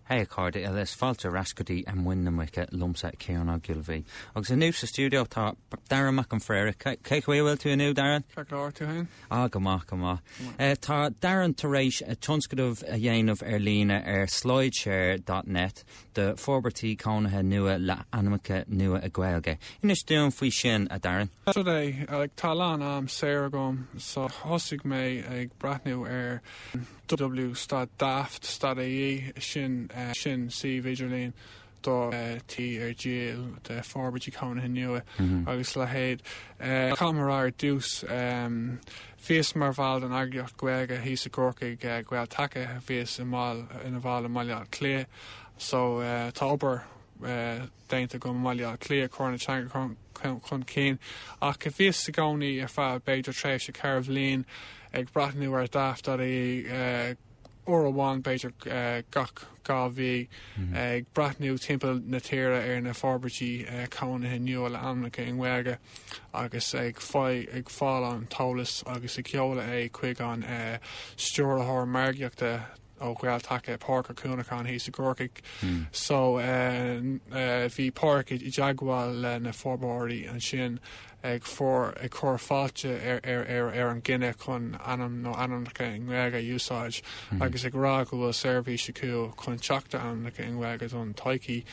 Hey a chairde uile, is fáilte ar ais go dtí Muin na Muice liomsa Ciarán Ó Giollbhuí. Agus inniu sa stiúideo tá Darren Mac an Phréaraigh. Cé chaoi a bhfuil tú inniu, Darren? Ceart go leor, tú féin? Ah, go maith, go maith. Tá Darren tar éis tionscadal a dhéanamh ar líne ar slideshare dot net de forbairtí cónaithe nua le ainmneacha nua i Gaeilge. Inis dúinn faoi sin, a Darren. Rud é, tá a lán am saor agam so thosaigh mé ag breathnú ar www stad daft stad AE sin sin suíomh idirlín do tí ar díol de forbairtí cónaithe nua agus a leithéid. Caithfidh mé a rá ar dtús bhíos mar bhall den eagraíocht Gaeilge thíos i gCorcaigh Gael Taca bhíos i mball ina bhall i mBaile Átha Cliath so tá obair déanta agam i mBaile Átha Cliath, cur na teanga chun cinn. Ach bhíos i gcónaí ar feadh b'fhéidir tréimhse ceithre bhliain ag breathnú ar daft.ie uair amháin b'fhéidir gach 2 mhí, ag breathnú timpeall na tíre ar na forbairtí cónaithe nua le ainmneacha i nGaeilge agus ag ag fáil an t-eolas agus ag sheoladh é chuig an stiúrthóir margaíochta ó Ghael Taca, Pádraic Ó Cuanacháin thíos i gCorcaigh. So bhí Pádraic i dteagmháil le na forbróirí ansin ag ag cur fáilte ar ar ar an gcinneadh chun ainm nó ainmneacha i nGaeilge a úsáid agus ag rá go bhfuil seirbhís acu chun teacht ar ainmneacha i nGaeilge don todhchaí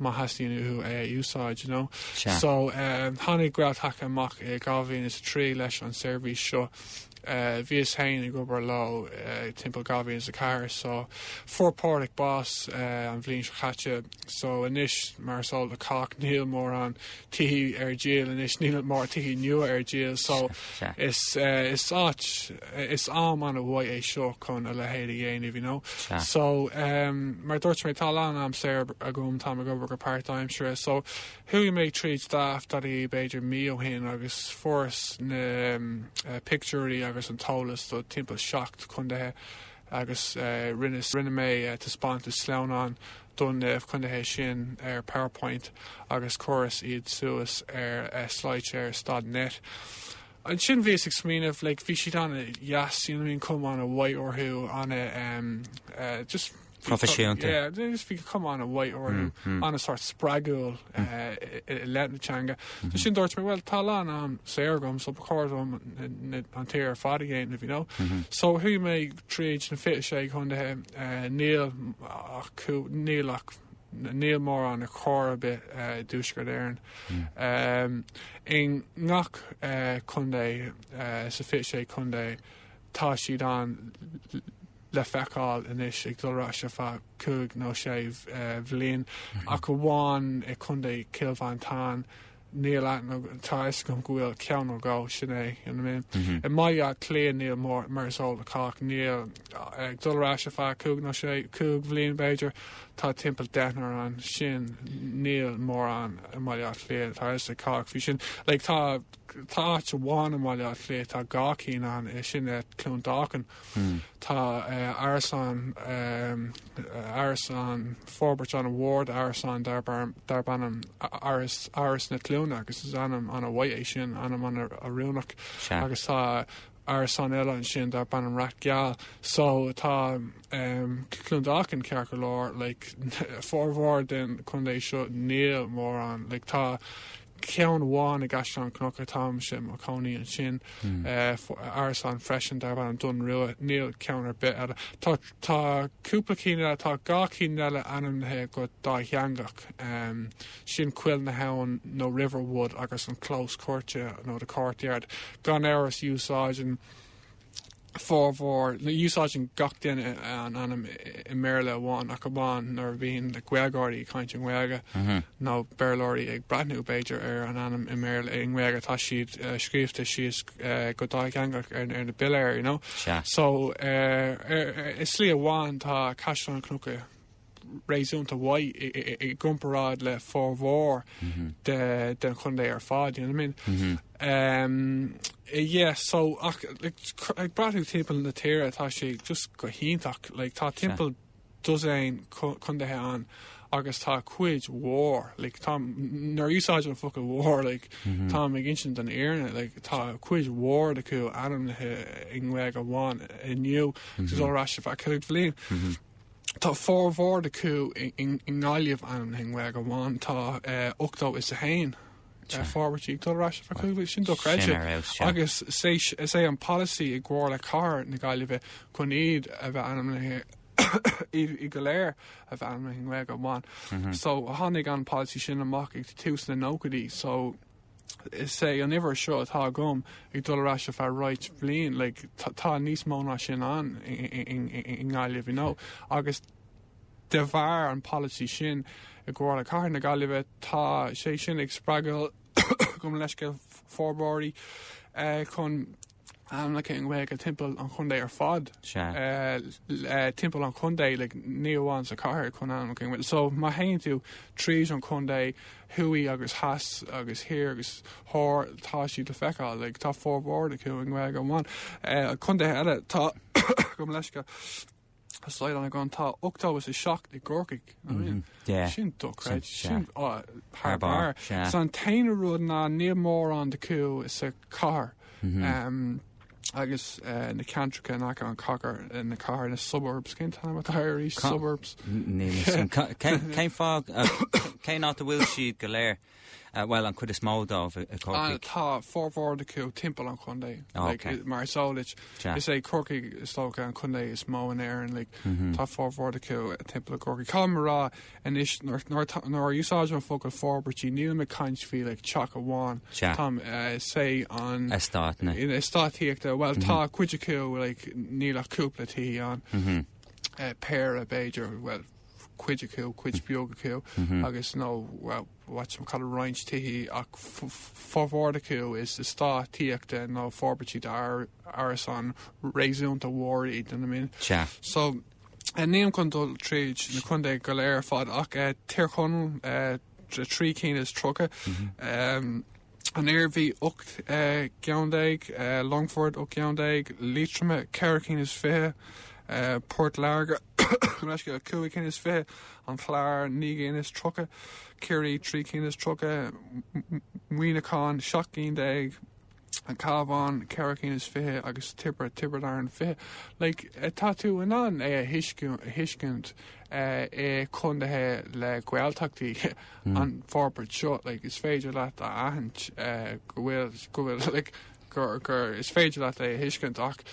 má theastaíonn uathu é a úsáid, you know. So tháinig Gael Taca amach i 2003 leis an seirbhís seo. Bhíos féin ag obair leo timpeall 2004 so fuair Pádraic bás an bhliain seo caite so anois mar is eol do chách níl mórán tithe ar díol anois, níl mórán tithe nua ar díol so is is áit is am an-mhaith é seo chun a leithéid a dhéanamh you know. So mar a dúirt mé tá a lán am saor agam, táim ag obair go páirtaimseartha so Chuaigh mé tríd daft.ie b'fhéidir mí ó shin agus fuaireas na pictiúirí agus an t-eolas do timpeall 7 contaetha agus rinne rinne mé taispeántas sleamhnán do na contaetha sin ar PowerPoint agus chuireas iad suas ar slideshare stad net. Ansin bhíos ag smaoineamh like bhí siad ana-dheas you know what I mean cuma ana-mhaith orthu ana just Proifisiúnta. Yeah, just bhí cuma ana-mhaith orthu, ana-sórt spreagúil i leith na teanga. So sin dúirt mé, well tá a lán am saor agam so ba chóir dom an tír ar fad a dhéanamh, you know. So chuaigh mé tríd na 26 chontaetha, níl ach, níl ach, níl mórán ar chor ar bith i dTuaisceart Éireann. I ngach contae sa 26 chontae tá siad ann le feiceáil anois ag dul ar ais ar feadh cúig nó sé bhliain ach amháin i Contae Chill Mhantáin níl aithne, tá a fhios agam go bhfuil ceann nó dhó, sin é, you know what I mean? I mBaile Átha Cliath níl mór, mar is eol do chách, níl, ag dul ar ais ar feadh cúig nó sé, cúig bhliain b'fhéidir, tá timpeall deichniúr ann, sin, níl mórán i mBaile Átha Cliath, tá a fhios ag cách faoi sin. Like tá, tá áit amháin i mBaile Átha Cliath, tá dhá cinn ann, sin Cluain Dolcáin. Tá árasán, árasán, forbairt an-mhór d'árasán darb ainm Áras, Áras na Cluana agus is ainm an-mhaith é sin, ainm an-oiriúnach. Agus tá árasán eile ansin darb ainm Rath Geal. So tá Cluain Dolcáin ceart go leor, like formhór den chontae seo níl mórán, like tá ceann amháin i gCaisleán Cnoc, táimse i mo chónaí ansin, árasán freisin darb ainm Dún Rua, níl ceann ar bith eile. Tá tá cúpla cinn eile, tá dhá cinn eile ainmnithe go dátheangach, sin Coill na hAbhann nó Riverwood agus an Clós Cúirte nó The Courtyard. Gan amhras úsáideann. formhór, úsáideann gach duine an ainm i mBéarla amháin ach amháin nuair a bhíonn na Gaeilgeoirí ag caint i nGaeilge nó Béarlóirí ag breathnú b'fhéidir ar an ainm i mBéarla i nGaeilge tá siad scríofa síos go dátheangach ar na piléir you know. So i slí amháin tá Caisleán Cnoc réasúnta mhaith i gcomparáid le formhór den chontae ar fad, you know what I mean? Um, yeah, so ach like, ag breathnú timpeall na tíre tá sé just go hiontach, like, tá timpeall dosaen contaetha ann agus tá cuid mhór, like, tá, nuair a úsáidim an focal mhór, like, táim ag insint an fhírinne, like, tá cuid mhór acu ainmnithe i nGaeilge amháin inniu, agus dul ar ais ar feadh cúig bhliain. Tá formhór acu i nGaillimh ainmnithe i nGaeilge amháin, tá 81 forbairtí ag dul ar ais ar feadh 5 sin dochreidte. Agus is é an polasaí i gComhairle Cathair na Gaillimhe chun iad a bheith ainmnithe iad go léir a bheith ainmnithe i nGaeilge amháin. So tháinig an polasaí sin amach ag tús na nóchaidí so is é an uimhir seo atá agam ag dul ar ais ar feadh roinnt bliain, like, tá níos mó ná sin ann i nGaillimh, you know, agus de bharr an polasaí sin i gComhairle Cathair na Gaillimhe, tá sé sin ag spreagadh gabh mo leithscéal forbróirí chun ainmneacha i nGaeilge timpeall an chontae ar fad. Timpeall an chontae, like, ní amháin sa chathair chun ainmneacha i nGaeilge. So má théann tú tríd an chontae, thuaidh agus theas agus thiar agus thoir, tá siad le feiceáil. Like, tá formhór acu i nGaeilge amháin. Contaetha eile, tá, gabh mo leithscéal, slaghdán agam, tá 87 i gCorcaigh. I mean, sin dochreidte, sin thar barr. So an t-aon rud ná níl mórán acu sa chathair. Agus na ceantracha in aice an chathair, na cathair, na suburbs, cén t-ainm atá air arís? Suburbs. Cén fáth, cén áit a bhfuil siad go léir? Bhuel, an chuid is mó dóibh i gCorcaigh. Tá formhór acu timpeall an chontae. Like, mar is eol duit, is é Corcaigh is dócha an contae is mó in Éirinn. Like, tá formhór acu timpeall i gCorcaigh. Caithfidh mé a rá anois, nuair a úsáidim an focal forbairtí, nílim ag caint faoi like, teach amháin. Táim, say, an... Eastát, na. Eastát tithíochta. Bhuel, tá cuid acu, like, níl ach cúpla tithe ann. Péire, b'fhéidir, bhuel, cuid acu, cuid beag acu, agus nó, well, whatchamacallit, roinnt tithe ach formhór acu is eastát tithíochta nó forbairtí d'árasáin réasúnta mhór iad, you know what I mean? Sea. So, nílim chun dul tríd na contaetha go léir ar fad ach Tír Chonaill, 330, an Iarmhí 18 gceann, Longfort 18 gceann, Liatroim 420, Port Láirge 520, An Clár 930, Ciarraí 330, Muineachán 17 gcinn, An Cabhán 420 agus Tiobraid Tiobraid Árann 20. Like, tá tú in ann é a thuiscint i contaetha le Gaeltachtaí an forbairt seo. Like, is féidir leat a aithint go bhfuil, go bhfuil, like, gur, gur, is féidir leat é a thuiscint ach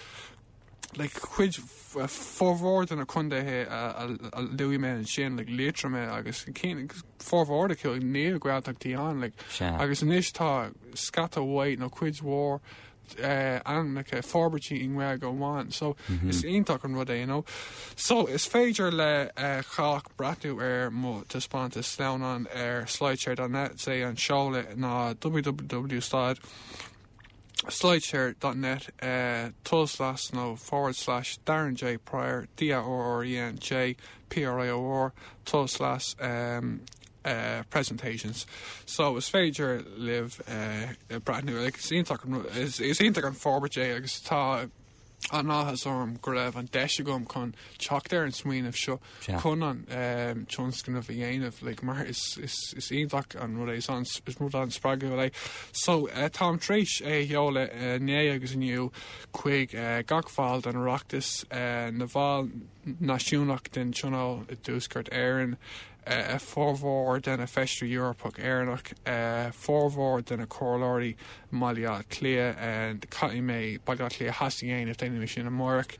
like, cuid formhór de na contaetha a luaigh mé ansin, like, Liatroim agus cinn, formhór acu, níl Gaeltachtaí ann, like, agus anois tá scata mhaith nó cuid mhór ainmneacha forbairtí i nGaeilge amháin. So is iontach an rud é, you know. So is féidir le chách breathnú ar mo taispeántas sleamhnán ar slideshare.net, is é an seoladh ná www stad slideshare.net tulslais nó forward slash Darren J Prior, D-A-R-R-E-N J P-R-I-O-R tulslais presentations. So is féidir libh breathnú is iontach is iontach an forbairt é agus tá an-áthas orm go raibh an deis agam chun teacht ar an smaoineamh seo chun an tionscnamh a dhéanamh like, mar is, is, is iontach an rud é is, an, is rud an-spreagúil é. So táim tar éis é a sheoladh inné agus inniu chuig gach ball den Oireachtas, na baill náisiúnach den Tionól i dTuaisceart Éireann, formhór de na Feisirí Eorpach Éireannach, formhór de na comhairleoirí i mBaile Átha Cliath, caithfidh mé Baile Átha Cliath Theas a dhéanamh, déanfaidh mé sin amárach,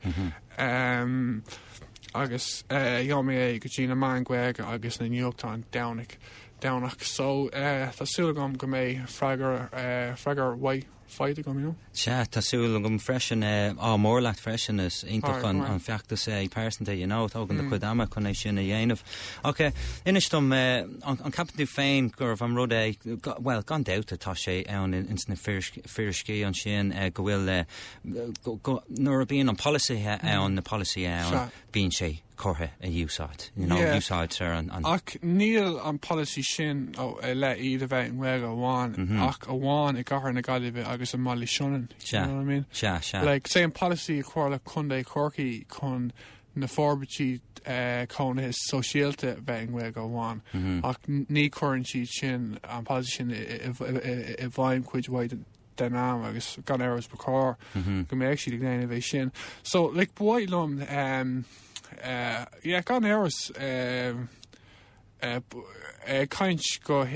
agus gheobhaidh mé é go dtí na meáin Ghaeilge agus na nuachtáin Domhnach, Domhnach. So tá súil agam go mbeidh freagra, freagra mhaith. faighte agam, you know. Sea, tá súil agam freisin. Ádh mór leat freisin, is iontach an feachtas é pearsanta, you know, tógann do chuid ama chun é sin a dhéanamh. Ach inis dom, an gceapann tú féin gurbh an rud é, bhuel, gan dabht tá sé ann ins na fíricí ansin go bhfuil, nuair a bhíonn an polasaithe ann, na polasaithe ann, bíonn sé curtha i úsáid, you know, úsáidtear an. Ach níl an polasaí sin i leith iad a bheith i nGaeilge amháin ach amháin i gCathair na Gaillimhe agus i mBaile Sionainn, you know what I mean? Sea, sea. Like, say an polasaí Chomhairle Contae Chorcaí chun na forbairtí cónaithe sóisialta a bheith i nGaeilge amháin ach ní chuireann siad sin, an polasaí sin i bhfeidhm cuid mhaith den am agus gan amhras ba chóir go mbeadh siad ag déanamh é sin. So like ba mhaith liom um, Yeah, gan amhras, ag caint go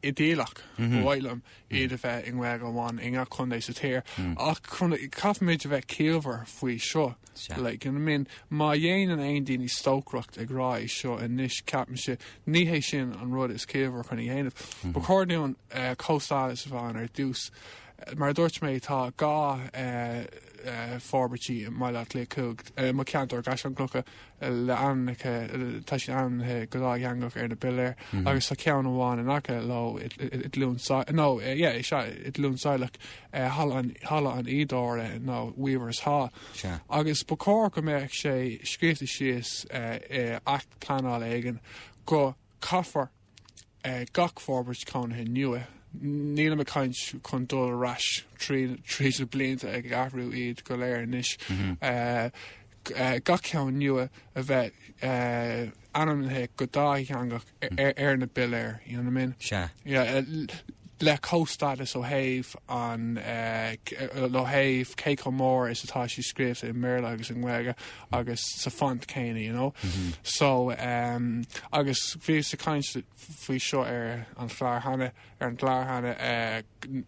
hidéalach, ba mhaith liom iad a bheith i nGaeilge amháin i ngach contae sa tír. Ach caithfimid a bheith ciallmhar faoi seo. Like, you know what I mean? Má dhéanann aon daoine stocaireacht ag rá é seo anois, ceapaimse, ní hé sin an rud is ciallmhar chun a dhéanamh. Ba chóir dúinn comhstádas a bheith ann ar dtús. Mar a dúirt mé, tá 2 forbairtí i mBaile Átha Cliath 5, i mo cheantar, i gCaisleán Cnucha, le ainmneacha, tá siad ainmnithe go dátheangach ar na piléir agus tá ceann amháin in aice leo i gCluain Saileach, nó yeah, is ea, i gCluain Saileach, Halla an, Halla an Fhíodóra nó Weaver's Hall. Agus ba chóir go mbeadh sé scríofa síos i Acht Pleanála éigin go caithfear gach forbairt cónaithe nua, nílim ag caint chun dul ar ais tríd na blianta ag athrú iad go léir anois, gach ceann nua a bheith ainmnithe go dátheangach ar na piléir, you know what I mean? Sea. Yeah, le comhstádas ó thaobh an, ó thaobh cé chomh mór is atá sí scríofa i mBéarla agus i nGaeilge agus sa font céanna, you know. So, agus bhíos ag caint faoi seo ar an chlár cheana, ar an gclár cheana,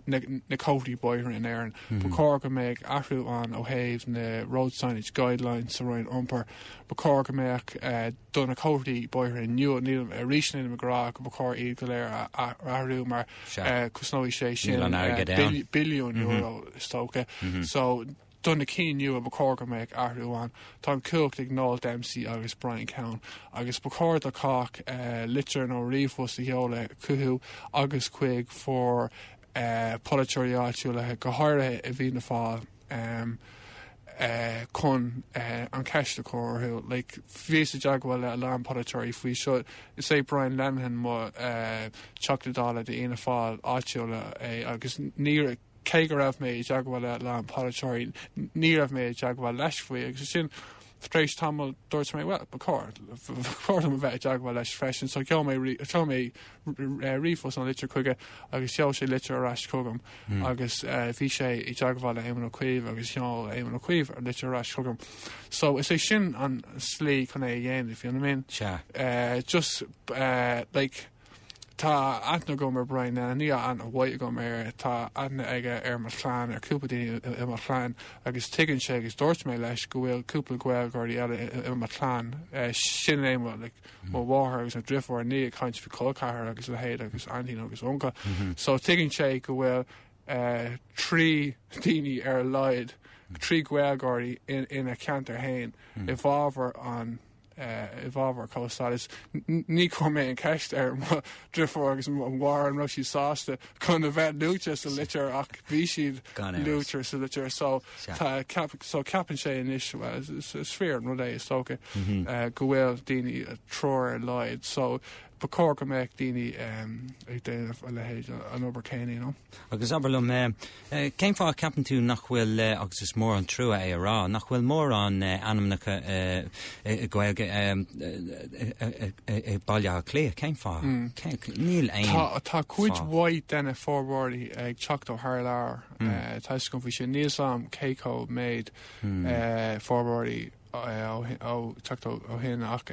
na, na comharthaí bóithre in Éirinn. Ba chóir go mbeadh athrú ann ó thaobh na road signage guidelines sa Roinn Iompair. Ba chóir go mbeadh do na comharthaí bóithre nua, nílim, arís nílim ag rá go ba chóir iad go léir a athrú mar cosnóidh sé sin billiún euro is dócha. So, Do na cinn nua, ba chóir go mbeadh athrú ann. Tá an chumhacht ag Noel Dempsey agus Brian Cowen agus ba chóir do chách litir nó ríomhphost a sheoladh chucu agus chuig bhur polaiteoirí áitiúla, go háirithe i bhFianna Fáil, chun an cheist a chur orthu. Like, bhíos i dteagmháil le a lán polaiteoirí faoi seo. Is é Brian Lenihan mo Theachta Dála d'Fhianna Fáil áitiúla é agus ní Cé go raibh mé i dteagmháil le a lán polaiteoirí, ní raibh mé i dteagmháil leis faoi agus ansin tar éis tamaill dúirt mé, bhuel, ba chóir, ba chóir dom a bheith i dteagmháil leis freisin. So sheol mé, sheol mé ríomhphost nó litir chuige agus sheol sé litir ar ais chugam agus bhí sé i dteagmháil le Éamon Ó Cuív agus sheol Éamon Ó Cuív litir ar ais chugam. So is é sin an slí chun é a dhéanamh, you know what I mean? Sea. Just, like, Tá aithne agam ar Brian Lenihan, níl aithne mhaith agam air, tá aithne aige ar mo chlann, ar cúpla daoine i mo chlann agus tuigeann sé agus dúirt mé leis go bhfuil cúpla Gaeilgeoirí eile i mo chlann, sin é mo like mo mháthair agus mo dhriofúr, ní ag caint faoi col ceathar agus a leithéid agus aintín agus uncail. So tuigeann sé go bhfuil 3 daoine ar a laghad, 3 Gaeilgeoirí ina cheantar féin i bhfabhar an i bhfabhar comhstádas. Ní chuir mé an cheist ar mo dhriofúr agus mo mháthair an raibh siad sásta chun a bheith luaite sa litir ach bhí siad luaite sa litir so tá so ceapann sé anois well is fíor an rud é is dócha go bhfuil daoine triúr ar a laghad so ba chóir go mbeadh daoine ag déanamh a leithéid an obair céanna you know. Agus abair liom, cén fáth a ceapann tú nach bhfuil, agus is mór an trua é a rá, nach bhfuil mórán ainmneacha i Gaeilge i Baile Átha Cliath? Cén fáth? Níl aon fáth. Tá cuid mhaith de na forbróirí ag teacht ó thar lear, tá fhios agam faoi sin. Níl fhios agam cé chomh méid forbróirí ó teacht ó shin ach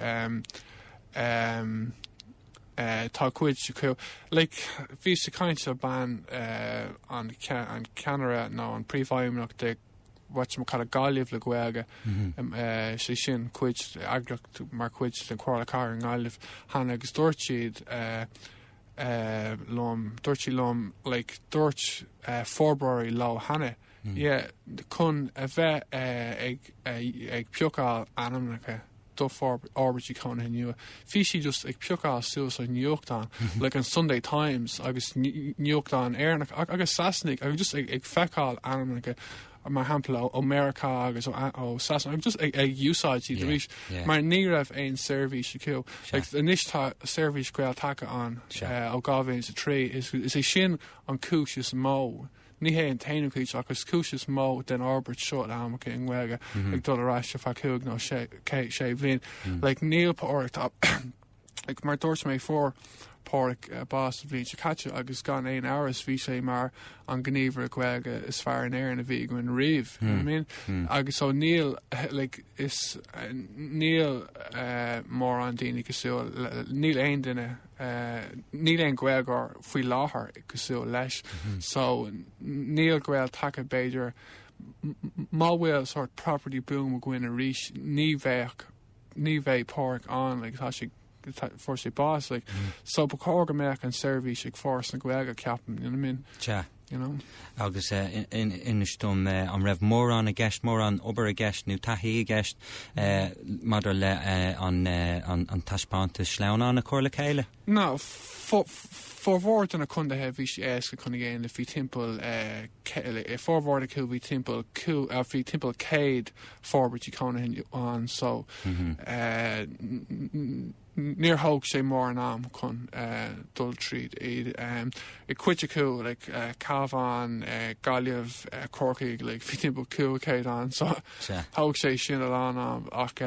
Tá cuid acu. Like, bhíos ag caint le bean an ceannaire nó an príomhfheidhmeannach de whatchamacallit Gaillimh le Gaeilge, sé sin cuid eagraíocht mar chuid den Chomhairle Cathrach i nGaillimh cheana agus dúirt siad liom, dúirt sí liom, like, dúirt forbróirí leo cheana, yeah, chun a bheith ag ag piocáil ainmneacha do fhorbairtí cónaithe nua. Bhí sí just ag piocáil suas an nuachtán, like an Sunday Times agus nuachtán Éireannach agus Sasanaigh agus just ag feiceáil ainmneacha mar shampla ó Meiriceá agus ó Sasana agus just ag úsáid iad arís mar ní raibh aon seirbhís acu. Like anois tá seirbhís Gael-Taca ann ó 2003 is é sin an cúis is mó Ní hé an t-aon chúis ach is cúis is mó den fhorbairt seo ainmneacha i nGaeilge ag dul ar ais ar feadh cúig nó sé bhliain. Like níl tá Like, mar dúirt mé, fuair Páraic bás an bhliain seo caite agus gan aon amhras bhí sé mar an gníomhaire Gaeilge is fearr in Éirinn a bhí againn riamh. You know what I mean? Agus so níl, like, is, níl mórán daoine cosúil le, níl aon duine, níl aon Ghaeilgeoir faoi láthair cosúil leis. So níl Gael-Taca b'fhéidir, má bhfuil sort property boom againn arís, ní bheadh ní bheidh Páraic ann, like, tá sé, fuair sé bás, like, so ba chóir go mbeadh an seirbhís ag Foras na Gaeilge, ceapaim, you know what I mean? Sea. You know? Agus inis dom, an raibh mórán i gceist, mórán obair i gceist nó taithí i gceist maidir le an an taispeántas sleamhnán a chur le chéile? No, formhór de na contaetha bhí sé éasca chun a dhéanamh, bhí timpeall, formhór acu bhí timpeall, bhí timpeall 100 forbairtí cónaithe ann so níor thóg sé mórán am chun dul tríd iad. I cuid acu, like Cabhán, Gaillimh, Corcaigh, like bhí timpeall 500 ann so thóg sé sin a lán am ach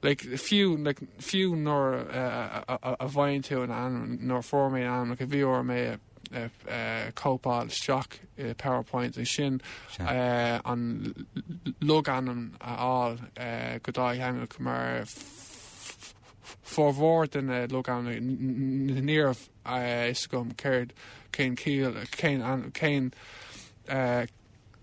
like fiú like fiú nuair a bhfaigheann tú an ainm nuair a fuair mé an ainm like bhí orm é a chóipeáil isteach i PowerPoint ansin an logainm a fháil go dátheangach mar formhór de na logainmneacha ní raibh a fhios agam céard cén chiall cén cén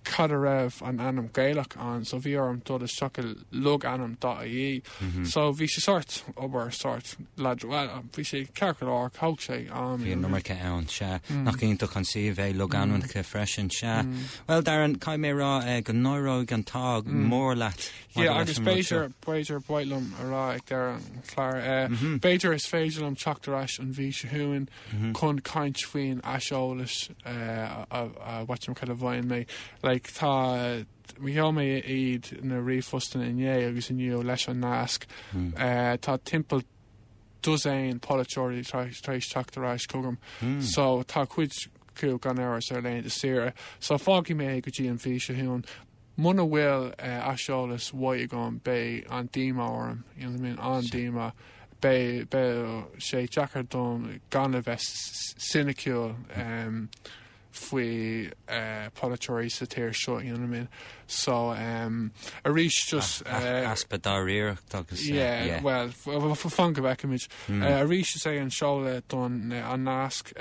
cad a raibh an ainm Gaelach ann so bhí orm dul isteach i logainm dot ie so bhí sé sórt obair sórt leadránach bhuel bhí sé ceart go leor thóg sé am Bhí an iomarca ann, sea. Nach iontach an suíomh é logainmneacha freisin, sea. Bhuel Darren, caithfidh mé a rá go n-éireoidh an t-ádh mór leat maidir Yeah leis agus an rud seo. b'fhéidir b'fhéidir ba mhaith liom a rá ag deireadh an chláir b'fhéidir is féidir liom teacht ar ais an mhí seo chugainn chun caint faoin aiseolas a whatchamacallit a bhfaigheann mé. Like tá, sheol mé iad na ríomhphostanna inné agus inniu leis an nasc. Tá timpeall dosaen polaiteoirí tar éis teacht ar ais chugam. So tá cuid acu gan amhras ar laethanta saoire. So fágfaidh mé é go dtí an mhí seo chugainn. Muna bhfuil aiseolas mhaith agam beidh an-díomá orm, you know what I mean, an-díomá. Beidh, beidh sé deacair dom gan a bheith soiniciúil faoi polaiteoirí sa tír seo, you know what I mean. So arís just. Easpa dáiríreacht agus. Yeah, well, fan go bhfeicfimid. Arís is é an seoladh don, an nasc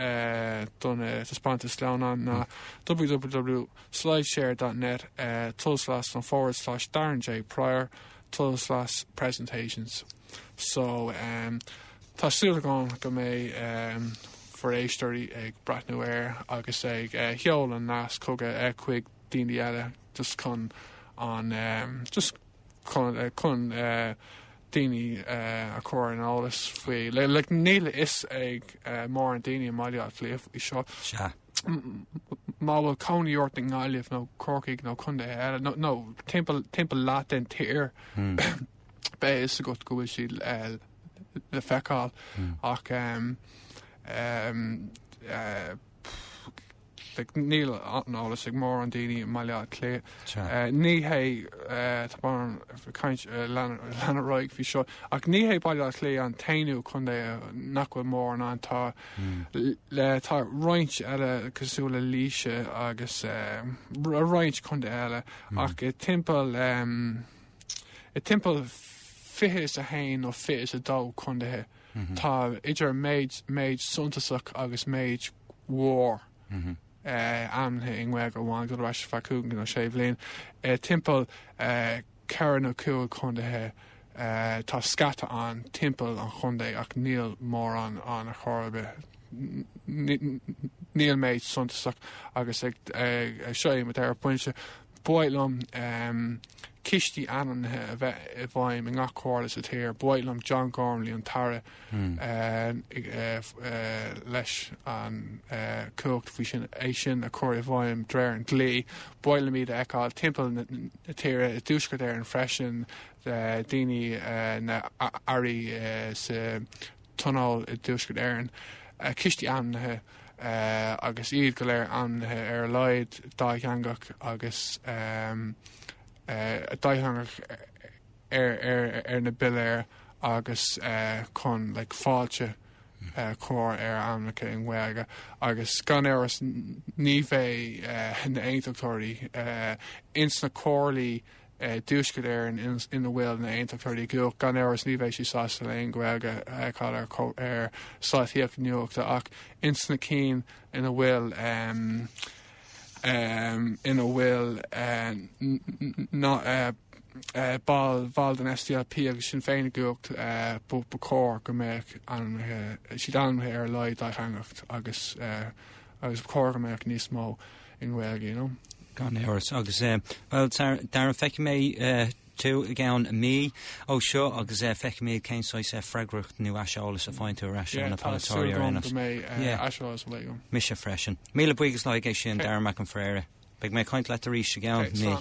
don taispeántas sleamhnán ná www. slideshare dot net tulslais nó forward slash Darren J Prior tulslais presentations so tá súil agam go mbeidh bhur éisteoirí ag breathnú air agus ag sheol an nasc chuige chuig daoine eile just chun an just chun chun daoine a chur ar an eolas faoi like níl a fhios ag mórán daoine i mBaile Átha Cliath faoi seo. Sea. Má bhfuil cónaí ort i nGaillimh nó Corcaigh nó contae eile nó nó timpeall timpeall leath den tír beidh a fhios agat go bhfuil siad le feiceáil ach like níl an eolas ag mórán daoine i mBaile Átha Cliath. Ní hé tá brón orm caint lean ar aghaidh faoi seo ach ní hé Baile Átha Cliath an t-aonú contae nach bhfuil mórán ann tá Le tá roinnt eile cosúil le Laoise agus roinnt contae eile ach i timpeall i timpeall 21 nó 22 contaetha tá idir méid méid suntasach agus méid mhór ainmnithe i nGaeilge amháin ag dul ar ais ar feadh cúig nó sé bhliain. Timpeall ceithre nó cúig chontaetha. Tá scata ann timpeall an chontae ach níl mórán ann ar chor ar bith. Níl méid suntasach agus ag seo é mo dhara pointe. Ba mhaith liom cistí ainmnithe a bheith i bhfeidhm i ngach comhairle sa tír. Ba mhaith liom John Gormley, an tAire, leis an chumhacht faoi sin, é sin a chur i bhfeidhm de réir an dlí. Ba mhaith liom iad a fheiceáil timpeall na tíre, i dTuaisceart Éireann freisin, daoine, na airí sa Tionól i dTuaisceart Éireann, cistí ainmnithe agus iad go léir ainmnithe ar a laghad dátheangach agus dátheangach ar na piléir. agus chun like fáilte a chur ar ainmneacha i nGaeilge agus gan amhras ní bheidh na hAontachtóirí ins na comhairlí i dTuaisceart Éireann ina bhfuil na hAontachtóirí i gcumhacht, gan amhras ní bheidh siad sásta le aon Ghaeilge a fheiceáil ar stáitsí nuachta ach ins na cinn ina bhfuil ina bhfuil na baill baill den SDLP agus Sinn Féin i gcumhacht ba chóir go mbeadh ainmnithe siad ainmnithe ar a laghad dátheangach agus agus ba chóir go mbeadh níos mó i nGaeilge, you know. Gan amhras. Agus, bhuel, Darren, feicfidh mé tú i gceann mí ó seo agus feicfidh mé cén saghas freagracht nó aiseolas a faigheann tú ar ais ó na polaiteoirí ar aon nós. Yeah, tá súil agam go mbeidh aiseolas uilig agam. Mise freisin. Míle buíochas le haghaidh é sin, Darren Mac an Phríora. Beidh mé ag caint leat arís i gceann mí.